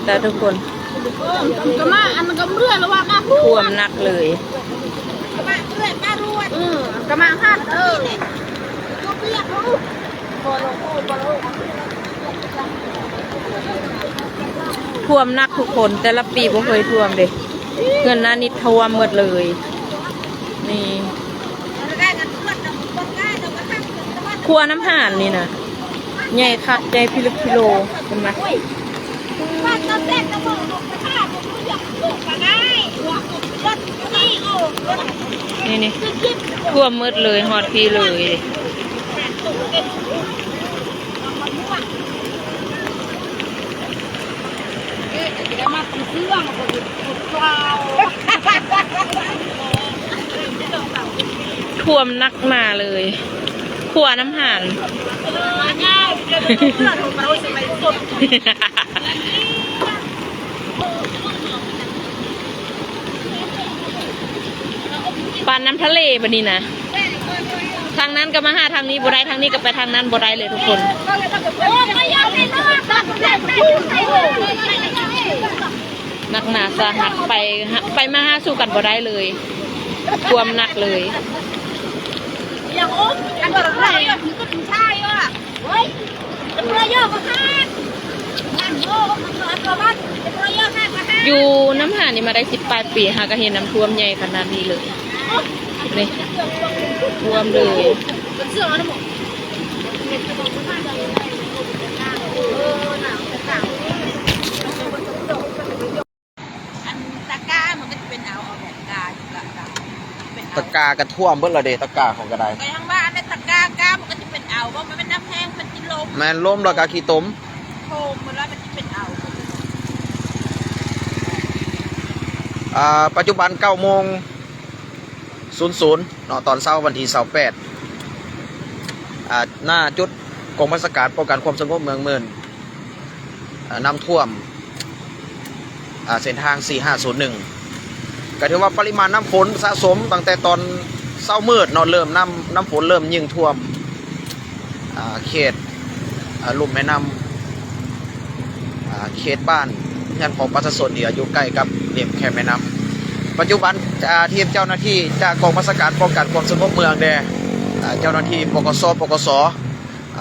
ແຕ່ທຸກຄົນ ກະມາອັນກະເມື່ອລະວ່າກະ ຖ້ວມໜັກເລີຍ ກະມາເມື່ອກະຣວດ ເອີ ກະມາຫັດ ເອີ ຖ້ວມໜັກທຸກຄົນ ແຕ່ລະປີບໍ່ເຄີຍຖ້ວມເດ້ ເຮືອນນ້ານິດຖ້ວມໝົດເລີຍ ນີ້ ຂົວນ້ຳຫານນີ້ນະ ໃຫຍ່ຄັກ ໃຫຍ່ພິລຶກພິໂລ ເຫັນບໍ່? ນີ້ໆ ຖ້ວມໝົດເລີຍ ຮອດພີ້ເລີຍ. ຖ້ວມໜັກໜາເລີຍ ຂົວນ້ຳຫານ ປານນ້ຳທະເລບາດນີ້ນະ ທາງນັ້ນກະມາຫາທາງນີ້ບໍ່ໄດ້ ທາງນີ້ກະໄປທາງນັ້ນບໍ່ໄດ້ເລີຍທຸກຄົນ. ໜັກໜາສາຫັດ ໄປ ໄປມາຫາສູ່ກັນບໍ່ໄດ້ເລີຍ ຖ້ວມໜັກເລີຍ. ຢູ່ນ້ຳຫານນີ້ມາໄດ້ສິບປາຍປີ ຫາກະເຫັນນ້ຳຖ້ວມໃຫຍ່ຂະໜາດນີ້ເລີຍ ນີ້ ຖ້ວມເລີຍ. ອັນຕະກ້າມັນກະຈະເປັນເອົາ ເອົາແບບກາຢູ່ກະ ກະເປັນເອົາ ຕະກ້າກະຖ້ວມເບິດລະເດ ຕະກ້າເຂົາກະໄດ້ ກະຍັງວ່າອັນນັ້ນຕະກ້າ ກ້າມັນກະຈະເປັນເອົາ ບໍ່ ມັນແມ່ນນ້ຳແຫ້ງ ມັນຊິລົງ ແມ່ນລົມລະກະຂີ້ຕົມ ໂພມໝົດລະ ມັນຊິເປັນເອົາ. ອາ ປັດຈຸບັນເກົ້າໂມງ ສູນສູນເນາະ ຕອນເຊົ້າວັນທີຊາວແປດ ອາ ໜ້າຈຸດກອງບັນຊາການປ້ອງກັນຄວາມສະຫງົບເມືອງເມີນ ອາ ນ້ຳຖ້ວມ ອາ ເສັ້ນທາງສີ່ຫ້າສູນໜຶ່ງ ກະຖືວ່າປະລິມານນ້ຳຝົນສະສົມຕັ້ງແຕ່ຕອນເຊົ້າມືດເນາະ ເລີ່ມນ້ຳ ນ້ຳຝົນເລີ່ມຍິ່ງຖ້ວມ ອາ ເຂດ ອາ ລຸ່ມແມ່ນ້ຳ ອາ ເຂດບ້ານເຮືອນຂອງປະຊາຊົນທີ່ຢູ່ໃກ້ກັບລິມແຄມແມ່ນ້ຳ. ປັດຈຸບັນ ອາ ທີມເຈົ້າໜ້າທີ່ຈາກກອງບັນຊາການປ້ອງກັນຄວາມສະຫງົບເມືອງແດ່ ອາ ເຈົ້າໜ້າທີ່ ປກສ ປກສ ອ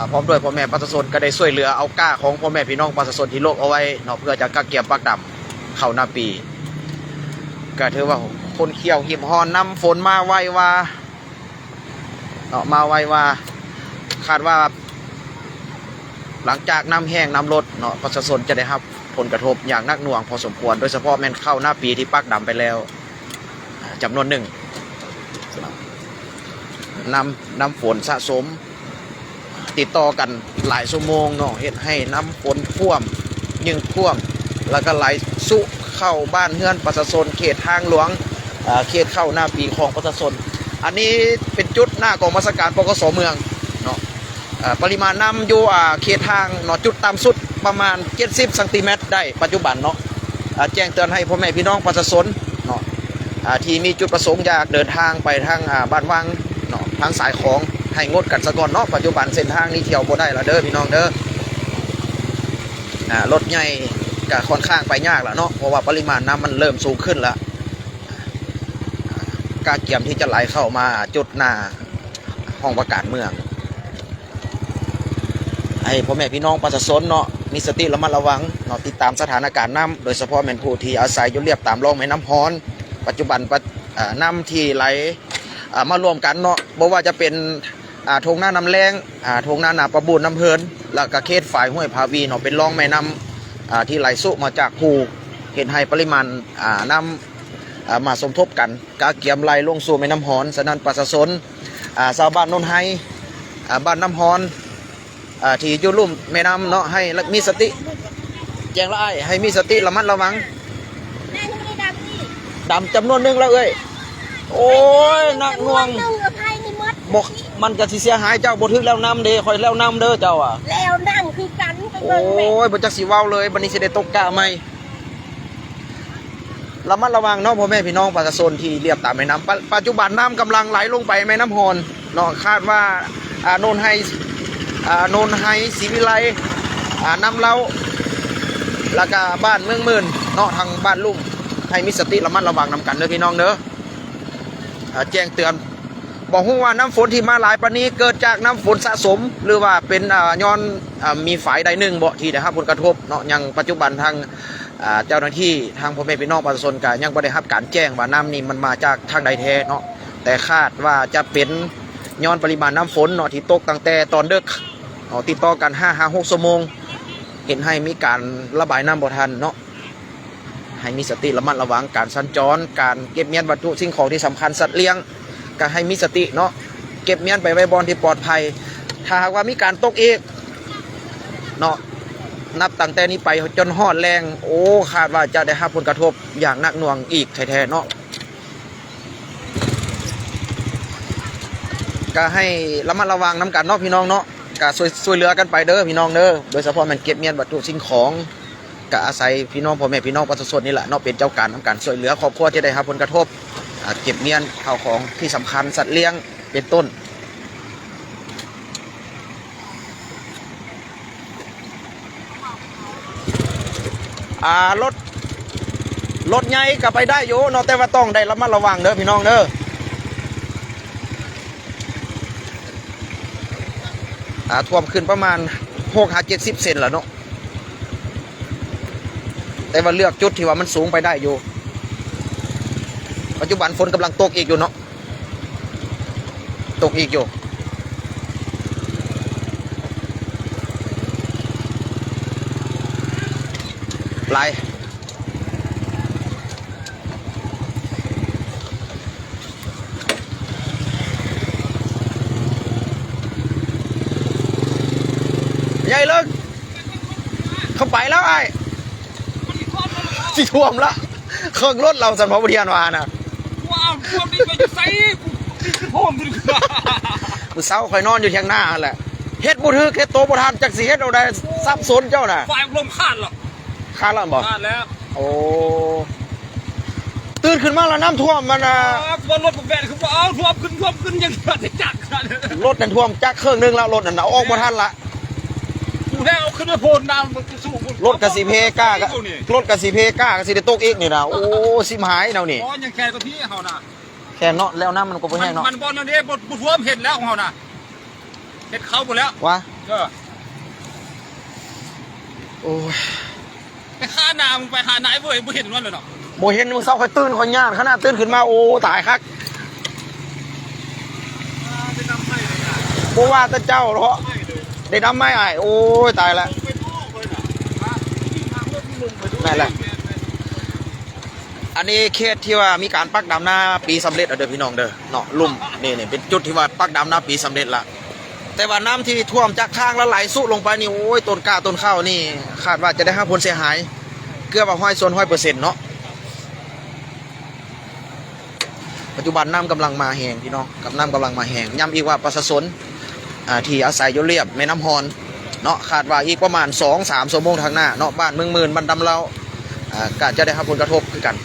າ ພ້ອມດ້ວຍພໍ່ແມ່ປະຊາຊົນ ກະໄດ້ຊ່ວຍເຫຼືອເອົາກ້າຂອງພໍ່ແມ່ພີ່ນ້ອງປະຊາຊົນທີ່ລົກເອົາໄວ້ເນາະ ເພື່ອຈະກະກຽມປັກດຳເຂົ້ານາປີ. ກະຖືວ່າຄົນຂຽວຮີມຮ້ອນ ນ້ຳຝົນມາໄວວ່າ ເນາະ ມາໄວວ່າ ຄາດວ່າຫຼັງຈາກນ້ຳແຫ້ງນ້ຳລົດເນາະ ປະຊາຊົນຈະໄດ້ຮັບຜົນກະທົບຢ່າງໜັກໜ່ວງພໍສົມຄວນ ໂດຍສະເພາະແມ່ນເຂົ້ານາປີທີ່ປັກດຳໄປແລ້ວ ອາ ຈຳນວນໜຶ່ງ. ນ້ຳ ນ້ຳຝົນສະສົມຕິດຕໍ່ກັນຫຼາຍຊົ່ວໂມງເນາະ ເຮັດໃຫ້ນ້ຳຝົນຖ້ວມ ຍິ່ງຖ້ວມ ແລ້ວກະໄຫຼຊຸເຂົ້າບ້ານເຮືອນປະຊາຊົນ ເຂດທາງຫຼວງ ເຂດເຂົ້ານາປີຂອງປະຊາຊົນ. ອັນນີ້ເປັນຈຸດໜ້າກອງບັນຊາການ ປກສ ເມືອງເນາະ. ເອີ ປະລິມານນ້ຳຢູ່ ອາ ເຂດທາງເນາະ ຈຸດຕ່ຳສຸດປະມານເຈັດສິບຊັງຕີແມັດໄດ້ປັດຈຸບັນເນາະ. ອາ ແຈ້ງເຕືອນໃຫ້ພໍ່ແມ່ພີ່ນ້ອງປະຊາຊົນເນາະ ອາ ທີ່ມີຈຸດປະສົງຢາກເດີນທາງໄປທາງ ອາ ບ້ານວັງເນາະ ທາງສາຍຂອງ ໃຫ້ງົດກັນສາກ່ອນເນາະ. ປັດຈຸບັນເສັ້ນທາງນີ້ທ່ຽວບໍ່ໄດ້ລະເດີພີ່ນ້ອງເດີ. ອາ ລົດໃຫຍ່ກະຂ້ອນຂ້າງໄປຍາກລະເນາະ ເພາະວ່າປະລິມານນ້ຳມັນເລີ່ມສູງຂຶ້ນລະ. ກະກຽມທີ່ຈະໄຫຼເຂົ້າມາຈຸດໜ້າຫ້ອງວ່າການເມືອງ. ໃຫ້ພໍ່ແມ່ພີ່ນ້ອງປະຊາຊົນເນາະ ມີສະຕິລະມັດລະວັງເນາະ ຕິດຕາມສະຖານະການນ້ຳ ໂດຍສະເພາະແມ່ນຜູ້ທີ່ອາໄສຢູ່ລຽບຕາມລ່ອງແມ່ນ້ຳຮອນ. ປັດຈຸບັນ ປະ ເອີ ນ້ຳທີ່ໄຫຼ ເອີ ມາລວມກັນເນາະ ບໍ່ວ່າຈະເປັນ ອາ ທົ່ງນານ້ຳແລ້ງ ອາ ທົ່ງນານາປະບູນ ນ້ຳເພີນ ແລ້ວກະເຂດຝາຍຫ້ວຍພາວີເນາະ ເປັນລ່ອງແມ່ນ້ຳ ອາ ທີ່ໄຫຼຊຸມາຈາກພູ ເຮັດໃຫ້ປະລິມານ ອາ ນ້ຳ ອາ ມາສົມທົບກັນ ກະກຽມໄຫຼລົງສູ່ແມ່ນ້ຳຮອນ. ສະນັ້ນປະຊາຊົນ ອາ ຊາວບ້ານໂນນໄຮ ອາ ບ້ານນ້ຳຮອນ ອາ ທີ່ຢູ່ລຸ່ມແມ່ນ້ຳເນາະ ໃຫ້ມີສະຕິ ແຈ້ງລະອ້າຍ ໃຫ້ມີສະຕິລະມັດລະວັງ. ດຳຈຳນວນໜຶ່ງແລ້ວເອີຍ. ໂອ້ຍ ໜັກໜ່ວງ ບໍ່ ມັນກະຊິເສຍຫາຍ ເຈົ້າບໍ່ຖືກແລ້ວນ້ຳເດ້ ຂ້ອຍແລ້ວນ້ຳເດີເຈົ້າອະ ແລ້ວນ້ຳຄືກັນ. ໂອ້ຍ ບໍ່ຈັກຊິເວົ້າເລີຍ ບັດນີ້ຊິໄດ້ຕົກກ້າໃໝ່. ລະມັດລະວັງເນາະ ພໍ່ແມ່ພີ່ນ້ອງປະຊາຊົນທີ່ລຽບຕາມແມ່ນ້ຳ ປະ ປັດຈຸບັນນ້ຳກຳລັງໄຫຼລົງໄປແມ່ນ້ຳຮອນເນາະ. ຄາດວ່າ ອາ ໂນນໄຮ ອາ ໂນນໄຮ ສີວິໄລ ອາ ນ້ຳເລົ້າ ແລ້ວກະບ້ານເມືອງໝື່ນເນາະ ທາງບ້ານລຸ່ມ ໃຫ້ມີສະຕິລະມັດລະວັງນຳກັນເດີພີ່ນ້ອງເດີ. ເອີ ແຈ້ງເຕືອນ ບໍ່ຮູ້ວ່ານ້ຳຝົນທີ່ມາຫຼາຍປານນີ້ເກີດຈາກນ້ຳຝົນສະສົມ ຫຼືວ່າເປັນ ເອີ ຍ້ອນ ເອີ ມີຝ່າຍໃດໜຶ່ງບໍ່ທີ່ໄດ້ຮັບຜົນກະທົບເນາະ. ຍັງປັດຈຸບັນທາງ ເຈົ້າໜ້າທີ່ ທາງພໍ່ແມ່ພີ່ນ້ອງປະຊາຊົນກະຍັງບໍ່ໄດ້ຮັບການແຈ້ງວ່ານ້ຳນີ້ມັນມາຈາກທາງໃດແທ້ເນາະ, ແຕ່ຄາດວ່າຈະເປັນຍ້ອນປະລິມານນ້ຳຝົນເນາະ ທີ່ຕົກຕັ້ງແຕ່ຕອນເດິກເນາະ ຕິດຕໍ່ກັນຫ້າຫາຫົກຊົ່ວໂມງ ເຮັດໃຫ້ມີການລະບາຍນ້ຳບໍ່ທັນເນາະ. ໃຫ້ມີສະຕິລະມັດລະວັງການສັນຈອນ, ການເກັບມ້ຽນວັດຖຸສິ່ງຂອງທີ່ສຳຄັນ, ສັດລ້ຽງ ກໍໃຫ້ມີສະຕິເນາະ, ເກັບມ້ຽນໄປໄວ້ບ່ອນທີ່ປອດໄພ. ຖ້າຫາກວ່າມີການຕົກອີກເນາະ ນັບຕັ້ງແຕ່ນີ້ໄປຈົນຮອດແລງ, ໂອ້ ຄາດວ່າຈະໄດ້ຮັບຜົນກະທົບຢ່າງໜັກໜ່ວງອີກແທ້ໆເນາະ. ກໍໃຫ້ລະມັດລະວັງນຳກັນເນາະ ພີ່ນ້ອງເນາະ, ກໍຊ່ວຍ ຊ່ວຍເຫຼືອກັນໄປເດີ ພີ່ນ້ອງເດີ, ໂດຍສະເພາະແມ່ນເກັບມ້ຽນວັດຖຸສິ່ງຂອງ. ກະອາໄສພີ່ນ້ອງ ພໍ່ແມ່ພີ່ນ້ອງປະຊາຊົນນີ້ແຫຼະເນາະ ເປັນເຈົ້າການນຳການຊ່ວຍເຫຼືອຄອບຄົວທີ່ໄດ້ຮັບຜົນກະທົບ, ອາ ເກັບມ້ຽນເຂົ້າຂອງທີ່ສຳຄັນ ສັດລ້ຽງເປັນຕົ້ນ. ອາ ລົດ ລົດໃຫຍ່ກໍໄປໄດ້ຢູ່ເນາະ ແຕ່ວ່າຕ້ອງໄດ້ລະມັດລະວັງເດີພີ່ນ້ອງເດີ. ອາ ຖ້ວມຂຶ້ນປະມານຫົກຫາເຈັດສິບເຊັນລະເນາະ. ແຕ່ວ່າເລືອກຈຸດທີ່ວ່າມັນສູງໄປໄດ້ຢູ່. ປັດຈຸບັນຝົນກຳລັງຕົກອີກຢູ່ເນາະ, ຕົກອີກຢູ່. ຫຼາຍ. ໃຫຍ່ເລີກ ເຂົ້າໄປແລ້ວອ້າຍ. ຊິຖ້ວມລະ ເຄິ່ງລົດລາວ ສັນພະບໍ່ທຽນວ່ານະ. ວ້າວ ພວກນີ້ໄປຢູ່ໃສ? ກູ ກູໂທນ ມື້ເຊົ້າຂ້ອຍນອນຢູ່ຖຽງນາຫັ້ນແຫຼະ ເຮັດບໍ່ຖືກ ເຮັດໂຕບໍ່ທັນ ຈັກຊິເຮັດແນວໃດ. ສັບສົນເຈົ້ານະ. ຝ່າຍລົມຂາດລະ. ຂາດແລ້ວບໍ? ຂາດແລ້ວ. ໂອ້ ຕື່ນຂຶ້ນມາແລ້ວ ນ້ຳຖ້ວມມັນນະ. ວ່າລົດແບກຄືບໍ່ເອົາ ຖ້ວມຂຶ້ນ ຖ້ວມຂຶ້ນ ຍັງເຫຼືອແຕ່ຈັກ. ລົດນັ້ນຖ້ວມຈັກເຄິ່ງໜຶ່ງແລ້ວ ລົດນັ້ນນະ ອອກບໍ່ທັນລະ. ກູແທ້ເອົາຂຶ້ນໄປໂພນນຳ ມັນຊິສູ້ ລົດກະຊິເພກ້າ ລົດກະຊິເພກ້າ ກະຊິໄດ້ຕົກອີກນີ້ນະ. ໂອ້ ຊິມຫາຍແນວນີ້. ບໍ່ ຍັງແຂນກະພີເຮົານະ. ແຂນເນາະ ແລ້ວນ້ຳມັນກໍບໍ່ແຫ້ງເນາະ. ມັນ ມັນບໍ່ນັ້ນເດ້ ບໍ່ ບໍ່ຖ້ວມ ເຫັນແລ້ວເຮົານະ. ເຮັດເຂົ້າໝົດແລ້ວ. ຫວາ? ເອີ ໂອ້ຍ ໄປຄາໜ້າ ມຶງໄປຫານາຍເວີຍ ບໍ່ເຫັນມັນເລີຍເນາະ. ບໍ່ເຫັນ ມື້ເຊົ້າຂ້ອຍຕື່ນ ຂ້ອຍຢ້ານຂະໜາດ ຕື່ນຂຶ້ນມາ ໂອ້ ຕາຍຄັກ. ອ່າ ໄດ້ນຳໄມ້ເລີຍນະ. ບໍ່ວ່າແຕ່ເຈົ້າເນາະ ໄດ້ນຳໄມ້ອ້າຍ. ໂອ້ຍ ຕາຍລະ. ນັ້ນແຫຼະ. ອັນນີ້ເຂດທີ່ວ່າມີການປັກດຳນາປີສຳເລັດແລ້ວເດີພີ່ນ້ອງເດີເນາະ. ລຸ່ມນີ້ ນີ້ເປັນຈຸດທີ່ວ່າປັກດຳນາປີສຳເລັດລະ ແຕ່ວ່ານ້ຳທີ່ຖ້ວມຈາກທາງລະໄຫຼຊຸລົງໄປນີ້ ໂອ້ຍ ຕົ້ນກ້າຕົ້ນເຂົ້ານີ້ ຄາດວ່າຈະໄດ້ຮັບຜົນເສຍຫາຍເກືອບວ່າຮ້ອຍສ່ວນຮ້ອຍເປີເຊັນເນາະ. ປັດຈຸບັນນ້ຳກຳລັງມາແຮງພີ່ນ້ອງ ກັບນ້ຳກຳລັງມາແຮງ. ຢ້ຳອີກວ່າປະຊາຊົນ ອ່າ ທີ່ອາໄສຢູ່ລຽບແມ່ນ້ຳຮອນເນາະ ຄາດວ່າອີກປະມານສອງສາມຊົ່ວໂມງທາງໜ້າເນາະ ບ້ານເມືອງໝື່ນ ບ້ານດຳເລົາ ອ່າ ກະຈະໄດ້ຮັບຜົນກະທົບຄືກັນ.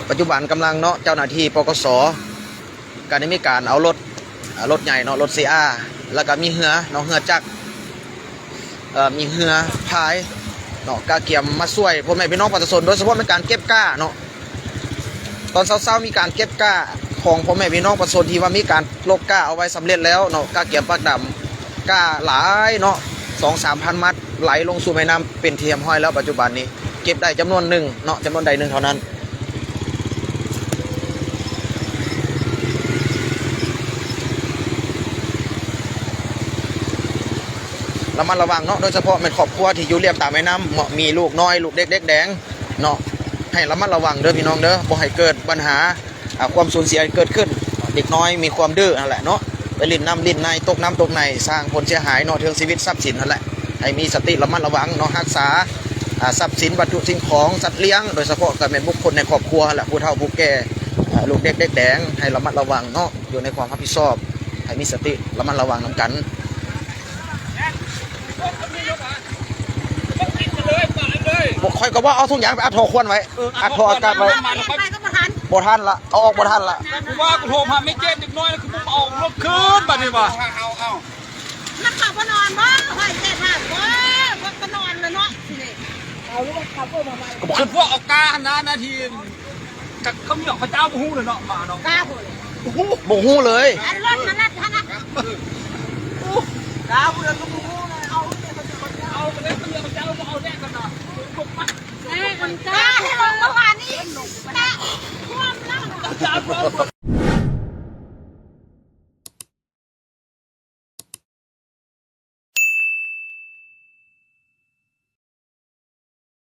ປັດຈຸບັນກຳລັງເນາະ ເຈົ້າໜ້າທີ່ ປກສ ກະໄດ້ມີການເອົາລົດ ລົດໃຫຍ່ເນາະ ລົດ ຊີອາ ແລ້ວກະມີເຮືອເນາະ ເຮືອຈັກ ເອີ ມີເຮືອພາຍເນາະ ກະກຽມມາຊ່ວຍພໍ່ແມ່ພີ່ນ້ອງປະຊາຊົນ ໂດຍສະເພາະແມ່ນການເກັບກ້າເນາະ. ຕອນເຊົ້າໆ ມີການເກັບກ້າຂອງພໍ່ແມ່ພີ່ນ້ອງປະຊາຊົນທີ່ວ່າມີການລົກກ້າເອົາໄວ້ສຳເລັດແລ້ວເນາະ ກະກຽມປັກດຳ ກ້າຫຼາຍເນາະ ສອງສາມພັນມັດ ໄຫຼລົງສູ່ແມ່ນ້ຳເປັນທີ່ຮຽບຮ້ອຍແລ້ວ. ປັດຈຸບັນນີ້ເກັບໄດ້ຈຳນວນໜຶ່ງເນາະ ຈຳນວນໃດໜຶ່ງເທົ່ານັ້ນ. ລະມັດລະວັງເນາະ ໂດຍສະເພາະແມ່ນຄອບຄົວທີ່ຢູ່ລຽບຕາມແມ່ນ້ຳເນາະ ມີລູກນ້ອຍ ລູກເດັກເດັກແດງເນາະ ໃຫ້ລະມັດລະວັງເດີພີ່ນ້ອງເດີ ບໍ່ໃຫ້ເກີດບັນຫາ ອາ ຄວາມສູນເສຍເກີດຂຶ້ນ. ເດັກນ້ອຍມີຄວາມດື້ຫັ້ນແຫຼະເນາະ ໄປຫຼິ້ນນ້ຳຫຼິ້ນໃນ ຕົກນ້ຳຕົກໃນ ສ້າງຜົນເສຍຫາຍເນາະ ເຖິງຊີວິດຊັບສິນຫັ້ນແຫຼະ. ໃຫ້ມີສະຕິລະມັດລະວັງເນາະ ຮັກສາ ອາ ຊັບສິນວັດຖຸສິ່ງຂອງ ສັດລ້ຽງ ໂດຍສະເພາະກໍແມ່ນບຸກຄົນໃນຄອບຄົວຫັ້ນແຫຼະ ຜູ້ເຖົ້າຜູ້ແກ່ ອາ ລູກເດັກເດັກແດງ ໃຫ້ລະມັດລະວັງເນາະ ຢູ່ໃນຄວາມຮັບຜິດຊອບ ໃຫ້ມີສະຕິລະມັດລະວັງນຳກັນ. ຂ້ອຍກໍວ່າເອົາທຸງຢາງໄປອັດທໍ່ຄວັນໄວ້ ເອີ ອັດທໍ່ອາກາດໄວ້ ໄປກໍບໍ່ທັນ. ບໍ່ທັນລະ ເອົາອອກບໍ່ທັນລະ. ກູວ່າກູໂທຫາແມ່ເຈັດເດັກນ້ອຍ ຄືບໍ່ເອົາລົດຄືນບາດນີ້ວ່າ. ມັນເຂົ້າບໍ່ນອນບໍ່? ຂ້ອຍແກ່ຖາມບໍ່? ມັນກໍນອນແລ້ວເນາະ ຊິເດ້ ເອົາລົດຂັບເອົາມາໃໝ່. ກໍບໍ່ຂຶ້ນ ພວກເອົາກາຫັ້ນນະ ນາທີ ຈັກເຂົາເໝືອງເຂົາເຈົ້າບໍ່ຮູ້ເລີຍເນາະ ມາເນາະ ກາພຸ້ນ ບໍ່ຮູ້ ບໍ່ຮູ້ເລີຍ. ອັນລົດມັນລັດຫັ້ນນະ ກາພຸ້ນກໍບໍ່ຮູ້ເລີຍ. ເອົາ ເອົາໄປເລີຍ ເຂົາເຈົ້າບໍ່ເອົາແດ່ກັນນະ. ກາທີ່ລົງເມື່ອວານນີ້ ກາຖ້ວມແລ້ວ.